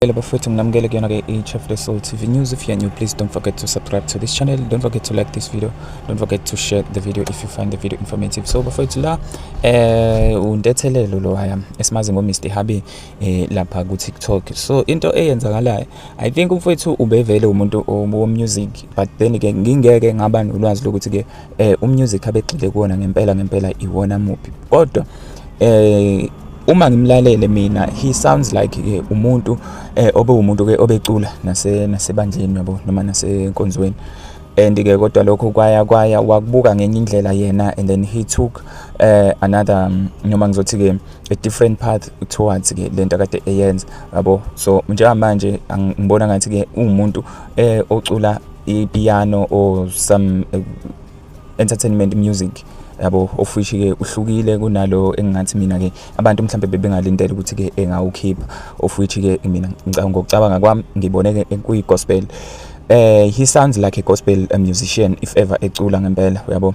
Bafowethu, nginamukele kuyona-ke i-Chef The Soul TV News. If you're new, please don't forget to subscribe to this channel. Don't forget to like this video. Don't forget to share the video if you find the video informative. So bafowethu, la uNtethelelo lo haya esimazi ngo Mr Habi lapha ku TikTok. So into eyenzakalayo, I think umfowethu ubevele umuntu wo music, but then ke ngingeke ngaba nolwazi lokuthi ke umusic abegxile kuwona ngempela ngempela iwona muphi, kodwa uma ngimlalele mina, he sounds like umuntu obe umuntu ke obecula nasebandleni, yabo, noma nasenkonzweni. And ke kodwa lokho kwaya wakubuka ngenye indlela yena, and then he took another noma ngizothi ke a different path towards ke lento akade eyenza, yabo. So njengamanje ngibona ngathi ke uwumuntu ocula ipiano or some entertainment music, yabo, of which ke uhlukile kunalo engingathi mina ke abantu mhlambe bebengalindela ukuthi ke engawukhipha, of which ke mina ngokucabanga kwami ngibone ke kuyi gospel. He sounds like a gospel musician if ever ecula ngempela, uyabo.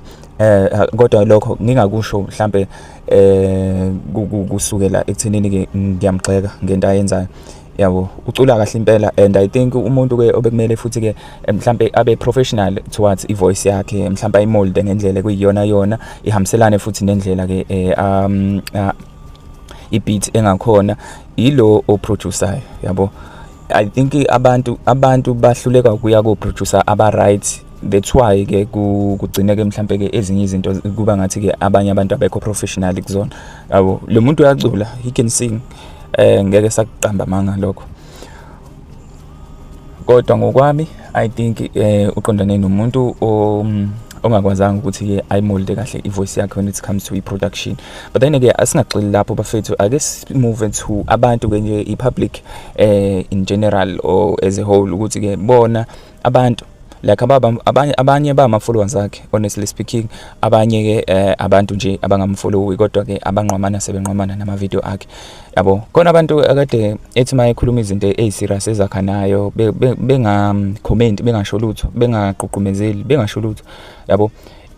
Kodwa lokho ngingakusho mhlambe kusukela ekuthenini ke ngiyamgxeka ngento ayenzayo, yabo. Ucula kahle impela, and I think umuntu ke obekumele futhi ke mhlambe abe professional towards ivoice yakhe, mhlambe ayimolde ngendlela ekuyiyona yona, ihambiselane futhi nendlela ke i-beat engakhona, ilo oproducer, yabo. I think abantu bahluleka ukuya ko producer aba right. That's why ke kugcine ke mhlambe ke ezinye izinto kuba ngathi ke abanye abantu abekho professional kuzona, yabo. Lo muntu uyacula, he can sing, ngeke sakuqamba amanga lokho, kodwa ngokwami I think uqondane nomuntu ongakwazanga ukuthi-ke ayimolde kahle i-voice yakhe when it comes to i-production. But then-ke asingagxili lapho, bafethu, ake move to abantu-ke nje, i-public in general or as a whole, ukuthi-ke bona abantu like ababa abanye bama-followers akhe, honestly speaking, abanye-ke abantu nje abangamfollowi, kodwa-ke abanqwamana sebenqwamana nama-video akhe, yabo. Khona abantu akade ethi uma ekhuluma izinto ey'serious ezakhanayo benga-comment, bengasho lutho, bengagqugqumezeli, bengasho lutho, yabo.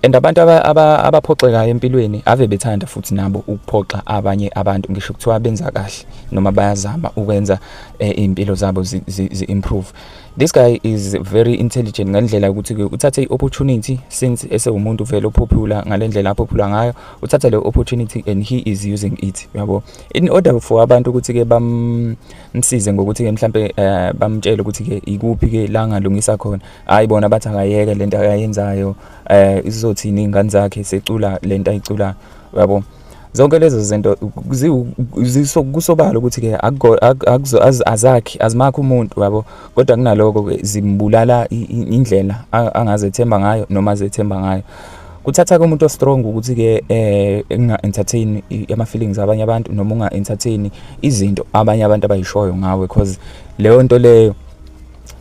And abantu abaphoxekayo empilweni ave bethanda futhi nabo ukuphoxa abanye abantu, ngisho kuthiwa benza kahle noma bayazama ukwenza iy'mpilo zabo zi-improve. This guy is very intelligent ngendlela yokuthi-ke uthathe i-opportunity since esewumuntu vele opopular ngale ndlela apopular ngayo. Uthatha le opportunity and he is using it, yabo, in order for abantu ukuthi-ke bamsize ngokuthi-ke mhlampe bamtshele ukuthi-ke ikuphi-ke la angalungisa khona. Hhayi, bona bathi akayeke lento akayenzayo, izothini iy'ngane zakhe secula lento ayiculayo, yabo. Zonke lezo zinto kusobala ukuthi-ke azakhi, azimakhi umuntu, yabo, kodwa kunaloko-ke zimbulala indlela angazethemba ngayo noma azethemba ngayo. Kuthatha-ke umuntu o-strong ukuthi-ke enga-entertain ama-feelings abanye abantu noma unga-entertain izinto abanye abantu abayishoyo ngawe, 'cause leyo nto leyo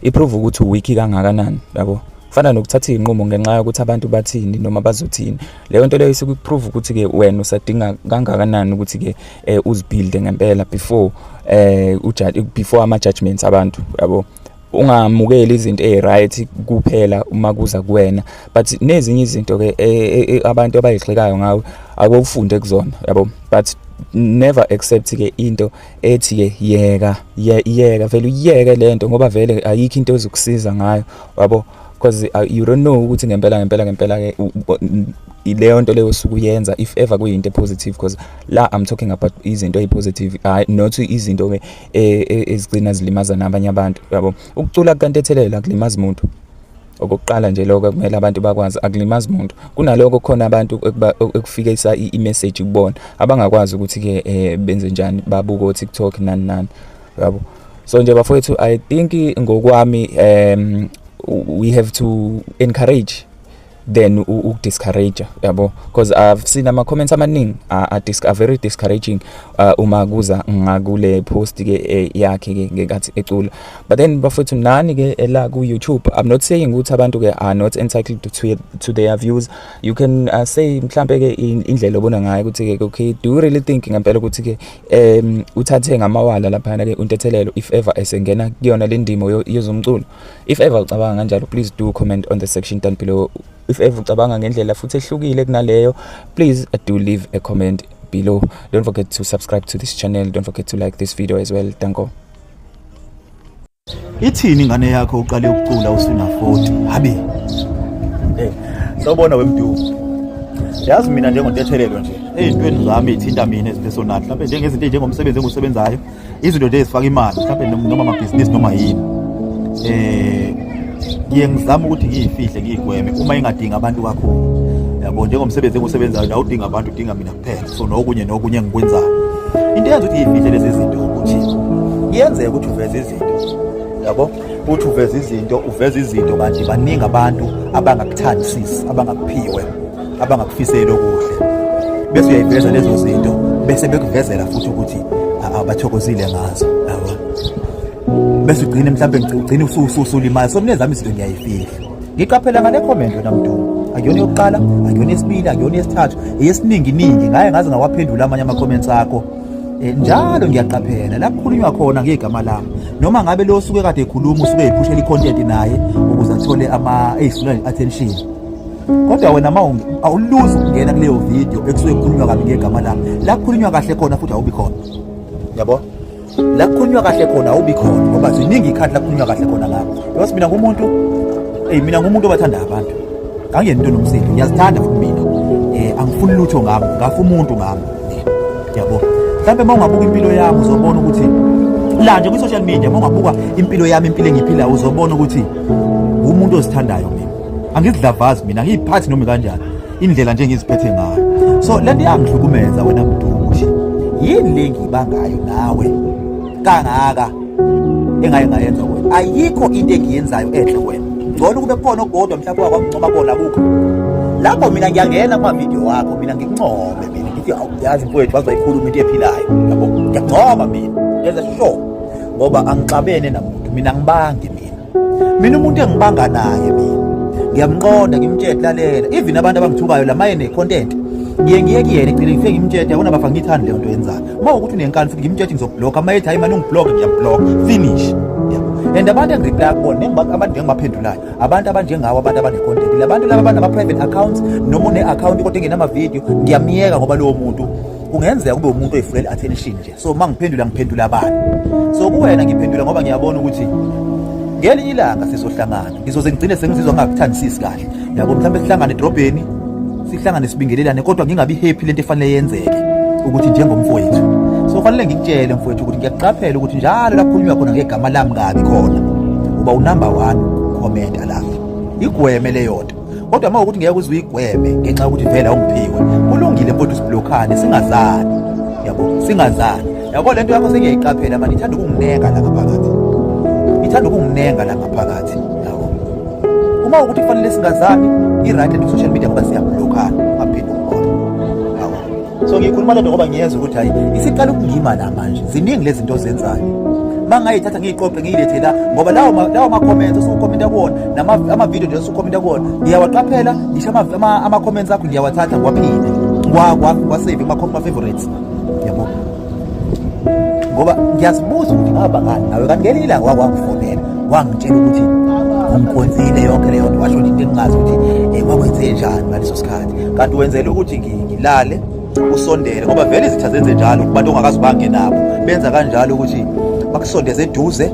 iprove ukuthi u-weak kangakanani, yabo. Kufana nokuthatha iy'nqumo ngenxa yokuthi abantu bathini noma bazothini. Leyo nto leyo isuke ikuprove ukuthi-ke wena usadinga kangakanani ukuthi-ke uzibuilde ngempela before before ama-judgments abantu, yabo. Ungamukeli izinto ey'right kuphela uma kuza kuwena, but nezinye izinto-ke abantu abayigxekayo ngawe ake ufunde kuzona, yabo, but never accept-ke into ethi-ke yeka, yeka vele, uyiyeke lento, ngoba vele ayikho into ezokusiza ngayo, yabo, because you don't know ukuthi ngempela ngempela ngempela ke leyo nto leyo osuke uyenza, if ever kuyinto positive, because la I'm talking about izinto ezipositive, hayi not izinto ke ezigcina zilimaza nabanye abantu, yabo. Ukucula kukaNtethelelo akulimazi umuntu. Okokuqala nje lokho kumele abantu bakwazi, akulimazi umuntu. Kunaloko khona abantu ekufikisa i-message kubona abangakwazi ukuthi-ke benze njani, babuke o-TikTok nani nani, yabo. So nje bafowethu, I think ngokwami we have to encourage than ukudiscourage, yabo, because I've seen ama comments amaningi are very discouraging uma kuza ngakule post ke yakhe ke ngenkathi ecula. But then bafethu, nani ke la ku YouTube, I'm not saying ukuthi abantu ke are not entitled to their views. You can say mhlambe ke indlela obona ngayo ukuthi ke, okay, do you really think ngempela ukuthi ke uthathe ngamawala lapha ke uNtethelelo if ever esengena kuyona le ndimo yezomculo? If ever ucabanga kanjalo, please do comment on the section down below. If ever ucabanga ngendlela futhi ehlukile kunaleyo, please do leave a comment below. Don't forget to subscribe to this channel. Don't forget to like this video as well. Danko. Ithini ingane yakho uqale ukucula usuna 40? Habe. Eh, sawubona wemduku. Yazi mina njengontethelelo nje, ey'ntweni zami ey'thinta mina ezipersonal, mhlawumbe njengezinto ey'njengomsebenzi engiwusebenzayo, izinto nje ezifaka imali, mhlawumbe noma amabhizinisi noma yini. Eh, ngiye ngizame ukuthi ngiyifihle ngiyigweme uma ingadingi abantu kakhulu. Yabo njengomsebenzi engiwusebenzayo nje awudingi abantu, udinga mina kuphela. So nokunye nokunye engikwenzayo. Into eyenza ukuthi ngiyifihle lezi zinto ukuthi kuyenzeka ukuthi uveze izinto yabo uthi uveza izinto uveza izinto kanti baningi abantu abangakuthandisisi abangakuphiwe abangakufiseli okuhle bese uyayiveza lezo zinto bese bekuvezela futhi ukuthi abathokozile ngazo yabo bese ugcine mhlawumbe ugcine usulimala so mina ezami izinto ngiyayifihla ngiqaphela ngale comment wena mdumo akuyona yokuqala akuyona yesibili akuyona yesithathu eyesiningi ningi ngaye ngaze ngawaphendula amanye ama-comments akho Eh, njalo ngiyaqaphela la kukhulunywa khona ngegama lami noma ngabe lo osuke kade ekhuluma usuke ephushela i-content naye ukuze athole ama eyisula attention kodwa wena ma awuluzi ukungena kuleyo video ekusuke kukhulunywa kabi ngegama lami la kukhulunywa kahle khona futhi awubi khona yabo la kukhulunywa kahle khona awubi khona ngoba ziningi ikhathi la kukhulunywa kahle khona ngami because mina ngumuntu eyi mina ngumuntu obathanda abantu angiyena into nomsindo ngiyazithanda futhi mina um angifuni lutho ngami ngafa umuntu ngami yabo mhlawumbe uma ungabuka impilo yami uzobona ukuthi la nje kwi-social media uma ungabuka impilo yami impilo engiyiphilayo uzobona ukuthi umuntu ozithandayo mina angizidlavazi mina angiyiphathi noma kanjani indlela nje engiziphethe ngayo so le nto iyangihlukumeza wena mdumo ukuthi yini le ngiyibangayo nawe kangaka engaye ngayenza wena ayikho into engiyenzayo enhle wena ngcono kube khona okukodwa mhlawumbe wakwamncoma kona akukho lapho mina ngiyangena kumavidiyo wakho mina ngikuncome mina ngithi awuyazi mfowethu waze wayikhuluma into ephilayo yabo ngiyakuncoma mina ngenza sure ngoba angixabene namuntu mina ngibangi mina mina umuntu engibanga naye mina ngiyamqonda ngimtshele lalela even abantu abangithukayo la maye ne-content ngiye ngiye kuyena egcine ngifike ngimtshele yabona bafa ngiyithandi leyo nto yenzayo uma ukuthi unenkani futhi ngimtshele ngizobhlokha uma ethi hayi mani ungiblokhe ngiyabhlokha finish yabo and abantu engireply kubona abantu engibaphendulayo abantu abanjengawo abantu abane-content labantu laba abanama-private accounts noma une-account kodwa engenamavidiyo ngiyamyeka ngoba lowo muntu kungenzeka kube umuntu oyifulela i-attention nje so uma ngiphendula ngiphendula abantu so kuwena ngiphendula ngoba ngiyabona ukuthi ngelinye ilanga sizohlangana ngizoze ngigcine sengizizwa ngingakuthandisisi kahle yabo mhlawumbe sihlangane edrobheni sihlangane sibingelelane kodwa ngingabi happy lento efanele yenzeke ukuthi njengomfowethu so fanele ngikutshele mfowethu ukuthi ngiyakuqaphela ukuthi njalo la kukhulunywa khona ngegama lami kabi khona uba unumber one commenta lapho igweme leyo nto kodwa uma ukuthi ngeke uze uyigweme ngenxa yokuthi vele awungiphiwe kulungile mfowethu siblokhane singazani yabo singazani yabo lento yakho sengiyayiqaphela manje ithanda ukunginenga la ngaphakathi ithanda ukunginenga la ngaphakathi yabo uma ukuthi kufanele singazani i-right and social media ngoba siyablokhana ungaphinde ukubona yabo so ngikhuluma lento ngoba ngiyezwa ukuthi hayi isiqala ukungima la manje ziningi lezi zinto ozenzayo uma ngayithatha ngiyiqoqe ngiyilethe la ngoba lawo lawo ma-comments osukukhomenta kuwona nama-video nje osukukhomenta kuwona ngiyawaqaphela ngisho ama-comments akho ngiyawathatha ngiwaphinde ngiwasave kuma-favorites yabo ngoba ngiyazibuza ukuthi ngaba ngani nawe kanti ngelinye ilanga wake wangifonela wangitshela ukuthi ungikhonzile yonke leyo nto washo nje into engingazi ukuthi um wakwenze njani ngaleso sikhathi kanti wenzela ukuthi ngilale usondele ngoba vele izitha zenze njalo kubantu ongakazi ubange nabo benza kanjalo ukuthi bakusondeze eduze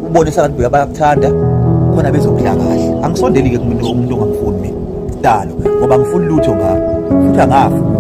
ubone sengathi buya bayakuthanda khona bezokudla kahle angisondeli-ke kumuntu umuntu ongamfuni mina dalo ngoba ngifuni lutho ngabo futhi angafi umuntu.